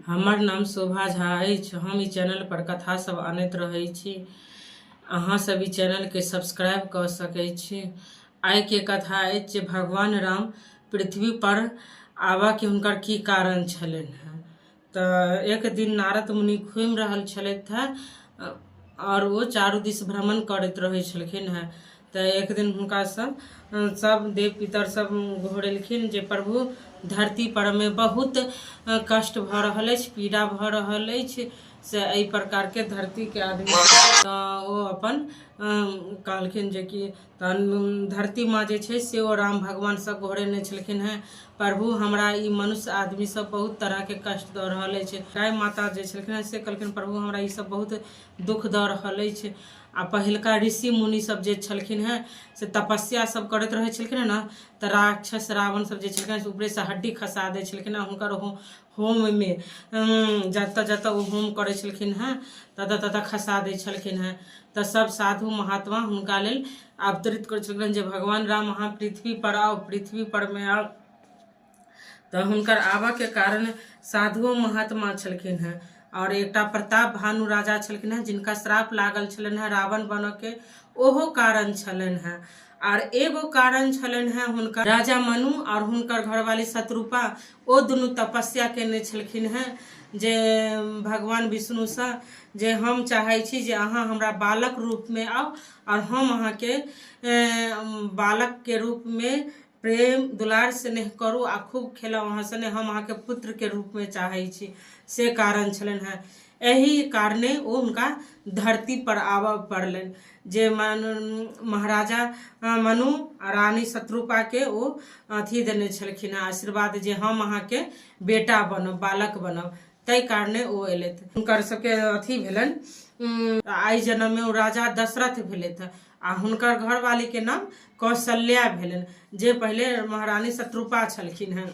हमर नाम शोभा झा अछि। हम ई चैनल पर कथा सब अनैत रहै छी। अहाँ सब ई चैनल के सब्सक्राइब कऽ सकै छी। आइ के कथा अछि जे भगवान राम पृथ्वी पर आबऽ के हुनकर की कारण छलनि हेँ। तऽ एक दिन नारद मुनि घूमि रहल छलथि हेँ आओर ओ चारू दिस भ्रमण करैत रहै छलखिन हेँ। तऽ एक दिन हुनकासँ सब देव पितर सब गोहरेलखिन जे प्रभु धरती परमे बहुत कष्ट भऽ रहल अछि, पीड़ा भऽ रहल अछि, से एहि प्रकारके धरतीके आदमी। तऽ ओ अपन कहलखिन जेकि तहन धरती माँ जे छै से ओ राम भगवानसँ गोहरेने छलखिन हेँ, प्रभु हमरा ई मनुष्य आदमी सब बहुत तरहके कष्ट दऽ रहल अछि। गाय माता जे छलखिन हेँ से कहलखिन प्रभु हमरा ई सब बहुत दुःख दऽ रहल अछि। आ पहिलका ऋषि मुनि सब जे छलखिन हेँ से तपस्या सब करैत रहै छलखिन हेँ ने, तऽ राक्षस रावण सब जे छलखिन हेँ से ऊपरेसँ हड्डी खसा दै छलखिन हेँ हुनकर होममे। जतऽ जतऽ ओ होम करै छलखिन हेँ ततऽ ततऽ खसा दै छलखिन हेँ। तऽ सब साधु महात्मा हुनका लेल अवतरित करै छलखिन जे भगवान राम अहाँ पृथ्वी पर आउ, पृथ्वी पर मे आउ। तऽ हुनकर आबऽके कारण साधुओ महात्मा छलखिन हेँ। आओर एकटा प्रताप भानु राजा छलखिन हेँ जिनका श्राप लागल छलनि हेँ रावण बनऽके, ओहो कारण छलनि हेँ। आर एगो कारण छलनि हेँ हुनकर राजा मनु आओर हुनकर घरवाली शत्रुपा, ओ दुनू तपस्या केने छलखिन हेँ जे भगवान विष्णुसँ जे हम चाहै छी जे अहाँ हमरा बालक रूपमे आउ आओर हम अहाँके बालकके रूपमे प्रेम दुलार स्नेह करू आ खूब खेलाउ अहाँ सने, हम अहाँके पुत्रके रूपमे चाहै छी, से कारण छलनि हेँ। एहि कारणे ओ हुनका धरती पर आबऽ पड़लनि जे महाराजा मनु आ रानी शत्रुपाके ओ अथी देने छलखिन हेँ आशीर्वाद जे हम अहाँके बेटा बनब, बालक बनब, ताहि कारणे ओ एलथि। हुनकर सबके अथी भेलनि, आइ जन्ममे ओ राजा दशरथ भेलथि आ हुनकर घरवालीके नाम कौशल्या भेलनि जे पहिले महारानी शत्रुपा छलखिन हेँ।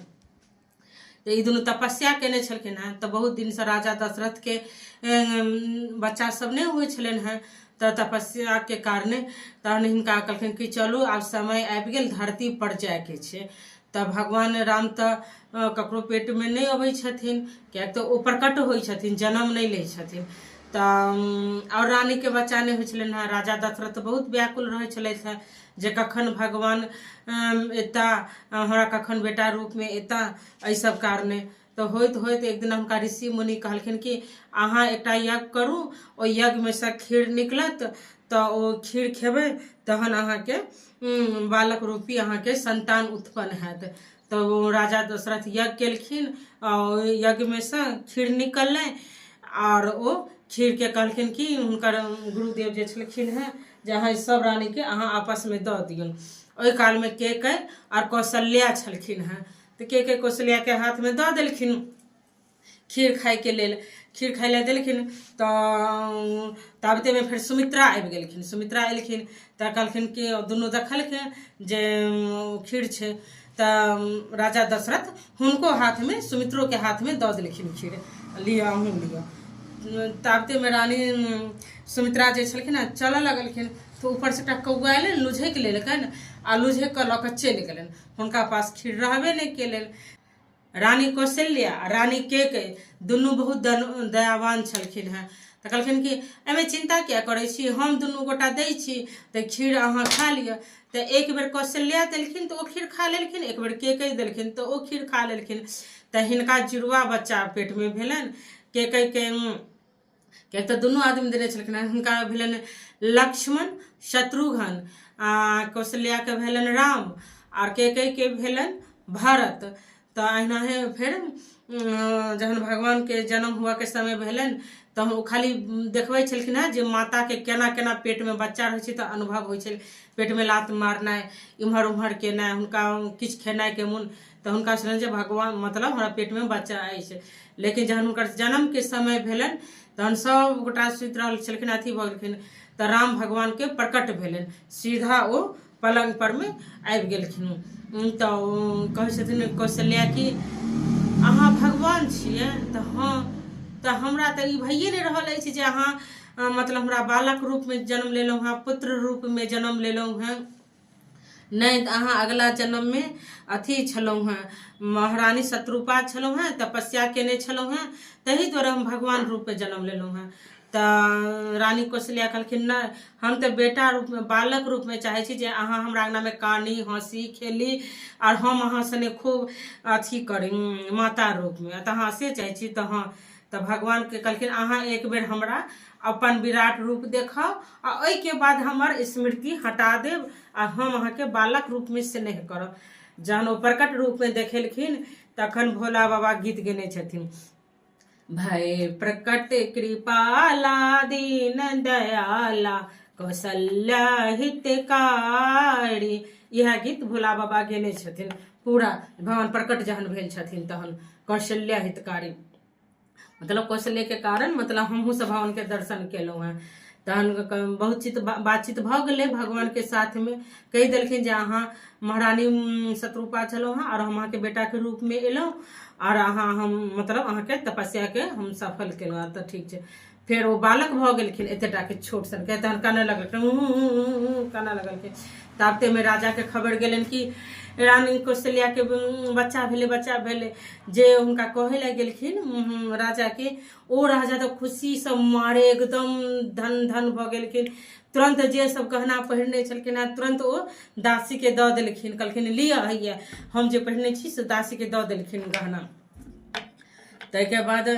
तऽ ई दुनू तपस्या केने छलखिन हेँ। तऽ बहुत दिनसँ राजा दशरथके बच्चा सब नहि होइ छलनि हेँ, तऽ तपस्याके कारणे तहन हिनका कहलखिन कि चलू आब समय आबि गेल, धरती पर जायके छै। तऽ भगवान राम तऽ ककरो पेटमे नहि अबै छथिन, किएक तऽ ओ प्रकट होइ छथिन, जन्म नहि लै छथिन। तऽ आओर रानीके बच्चा नहि होइ छलनि हेँ। राजा दशरथ बहुत व्याकुल रहै छलथि हेँ जे कखन भगवान एता, हमरा कखन बेटा रूपमे एता, एहि सब कारणे। तऽ होइत होइत एक दिन हुनका ऋषि मुनि कहलखिन कि अहाँ एकटा यज्ञ करू, ओहि यज्ञमे सँ खीर निकलत तऽ ओ खीर खेबै तहन अहाँके बालक रूपी अहाँके संतान उत्पन्न हैत। तऽ ओ राजा दशरथ यज्ञ केलखिन आ ओहि यज्ञमे सँ खीर निकललै आओर ओ खीरके कहलखिन कि हुनकर गुरुदेव जे छलखिन हेँ जे अहाँ सब रानीके अहाँ आपसमे दऽ दियौन। ओहि कालमे केकई आओर कौशल्या छलखिन हेँ, तऽ केकई कौशल्याके हाथमे दऽ देलखिन खीर खाइके लेल। खीर खाइ लए देलखिन तऽ ताबतेमे फेर सुमित्रा आबि गेलखिन। सुमित्रा एलखिन तऽ कहलखिन कि दुनू देखलखिन जे खीर छै, तऽ राजा दशरथ हुनको हाथमे, सुमित्रोके हाथमे दऽ देलखिन खीर, लिअ अहूँ लिअ। ताबतेमे रानी सुमित्रा जे छलखिन हँ चलऽ लगलखिन तऽ ऊपरसँ एकटा कौआ एलनि, लुझकि लेलकनि आ लुझकि कऽ लऽ कऽ चलि गेलनि। हुनका पास खीर रहबे नहि केलनि। रानी कौशल्या आ रानी केकई दुनू बहुत दयावान छलखिन हेँ। तऽ कहलखिन कि एहिमे चिन्ता किया करै छी, हम दुनू गोटा दै छी तऽ खीर अहाँ खा लिअ। तऽ एक बेर कौशल्या देलखिन तऽ ओ खीर खा लेलखिन, एक बेर केकई देलखिन तऽ ओ खीर खा लेलखिन। तऽ हिनका जुड़वा बच्चा पेटमे भेलनि केकईके, किएक तऽ दुनू आदमी देने छलखिन हेँ। हुनका भेलनि लक्ष्मण शत्रुघ्न, आ कौशल्याके भेलनि राम, आर केकईके भेलनि भरत। तऽ एनाहे फेर जहन भगवानके जन्म हुअके समय भेलनि तऽ ओ खाली देखबै छलखिन हेँ जे माताके केना केना पेटमे बच्चा रहै छै तऽ अनुभव होइ छै, पेटमे लात मारनाइ, इम्हर उम्हर केनाइ, हुनका किछु खेनाइके मोन, तऽ हुनका छलनि जे भगवान मतलब हमरा पेटमे बच्चा अछि। लेकिन जहन हुनकर जन्मके समय भेलनि तहन सब गोटा सुति रहल छलखिन, अथी भऽ गेलखिन, तऽ राम भगवानके प्रकट भेलनि, सीधा ओ पलङ्ग परमे आबि गेलखिन। तऽ ओ कहै छथिन कौशल्या कि अहाँ भगवान छियै? तऽ हँ। तऽ हमरा तऽ ई भइए नहि रहल अछि जे अहाँ मतलब हमरा बालक रूपमे जन्म लेलहुँ हेँ, पुत्र रूपमे जन्म लेलहुँ हेँ। नहि तऽ अहाँ अगिला जन्ममे अथी छलहुँ हेँ, महारानी शत्रुपा छलहुँ हेँ, तपस्या केने छलहुँ हेँ, ताहि दुआरे हम भगवान रूपमे जन्म लेलहुँ हेँ। तऽ रानी कौशल्या कहलखिन नहि, हम तऽ बेटा रूपमे, बालक रूपमे चाहै छी जे अहाँ हमरा अङ्गनामे कानी, हँसी, खेली आओर हम अहाँ सने खूब अथी करी माता रूपमे। तऽ अहाँ से चाहै छी? तऽ हँ। तऽ भगवानके कहलखिन अहाँ एक बेर हमरा अपन विराट रूप देखाउ आ ओहिके बाद हमर स्मृति हटा देब आ हम अहाँके बालक रूपमे स्नेह करब। जहन ओ प्रकट रूपमे देखेलखिन तखन भोला बाबा गीत गेने छथिन, भय प्रकट कृपाला दीन दयाला कौशल्या हितकारी। इएह गीत भोला बाबा गेने छथिन पूरा। भगवान प्रकट जहन भेल छथिन तहन कौशल्या हितकारी, मतलब कौशल्यके कारण मतलब हमहूँ सब भगवानके दर्शन केलहुँ हेँ। तहन बहुत चीज बातचीत भऽ गेलै भगवानके साथमे। कहि देलखिन जे अहाँ महारानी शत्रुपा छलहुँ हेँ आओर हम अहाँके बेटाके रूपमे एलहुँ आओर अहाँ हम मतलब अहाँके तपस्याके हम सफल केलहुँ। तऽ ठीक छै। फेर ओ बालक भऽ गेलखिन एते टाके छोट सनके, तहन कानऽ लगलखिन, कानऽ लगलखिन। ताबतेमे राजाके खबर गेलनि कि रानी कौशल्याके बच्चा भेलै, बच्चा भेलै। जे हुनका कहै लए गेलखिन राजाके, ओ राजा तऽ खुशीसँ मारे एकदम धन धन भऽ गेलखिन। तुरन्त जे सब गहना पहिरने छलखिन हेँ तुरन्त ओ दासीके दऽ देलखिन, कहलखिन लिअ हैया हम जे पहिरने छी से दासीके दऽ देलखिन गहना। ताहिके बाद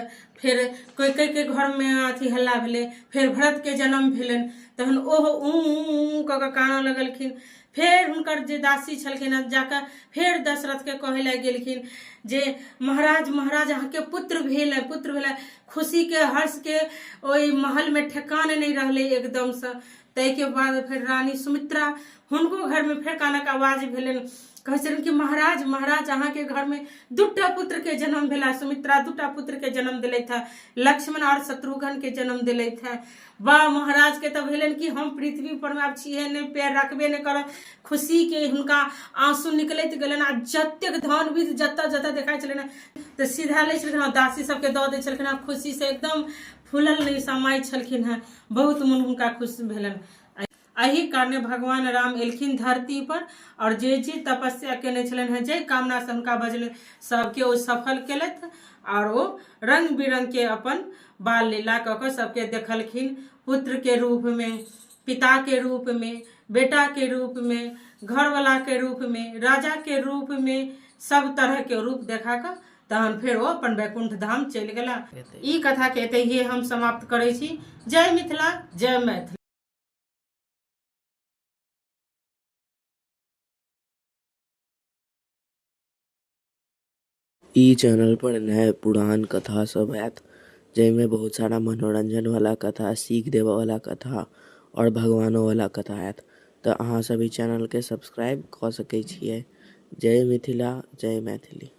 फेर कोइ कोइके घरमे अथी हल्ला भेलै। फेर भरतके जन्म भेलनि, तहन ओहो ऊ ऊ कऽ कऽ कानऽ लगलखिन। फेर हुनकर जे दासी छलखिन हेँ जाकऽ फेर दशरथके कहै लए गेलखिन जे महाराज महाराज अहाँके पुत्र भेल है, पुत्र भेल है। खुशीके हर्षके ओहि महलमे ठेकान नहि रहलै एकदमसँ। ताहिके बाद फेर रानी सुमित्रा हुनको घरमे फेर कानक आवाज भेलनि। कहै छलनि कि महाराज महाराज अहाँके घरमे दूटा पुत्रके जन्म भेला। सुमित्रा दूटा पुत्रके जन्म देलथि हँ, लक्ष्मण आओर शत्रुघ्नके जन्म देलथि हँ। वाह, महाराजके तऽ भेलनि कि हम पृथ्वी पर मे आब छियै नहि, पैर रखबे नहि करब। खुशीके हुनका आंसू निकलैत गेलनि आ जतेक धन बीज जतऽ जतऽ देखाइ छलनि तऽ सीधा लै छलखिन हँ, दासी सबके दऽ दै छलखिन हँ। खुशीसँ एकदम फूलल नहि समाइ छलखिन हँ, बहुत मन हुनका खुश भेलनि। एहि कारणे भगवान राम एलखिन धरती पर आओर जे जे तपस्या केने छलनि हेँ, जाहि कामनासँ हुनका बजलनि, सबके ओ सफल केलथि आओर ओ रङ्ग बिरङ्गके अपन बाल लीला कऽ कऽ सबके देखलखिन। पुत्रके रूपमे, पिताके रूपमे, बेटाके रूपमे, घरवलाके रूपमे, राजाके रूपमे, सब तरहके रूप देखा कऽ तहन फेर ओ अपन वैकुण्ठ धाम चलि गेला। ई कथाके एतहिए हम समाप्त करै छी। जय मिथिला, जय मैथिली। ई चैनल पर नया पुरान कथा सब आयत, जाहिमे बहुत सारा मनोरंजन वाला कथा, सीख देबऽ वाला कथा आओर भगवानो वाला कथा आयत। तऽ अहाँ सब ई चैनल के सब्सक्राइब कऽ सकै छियै। जय मिथिला, जय मैथिली।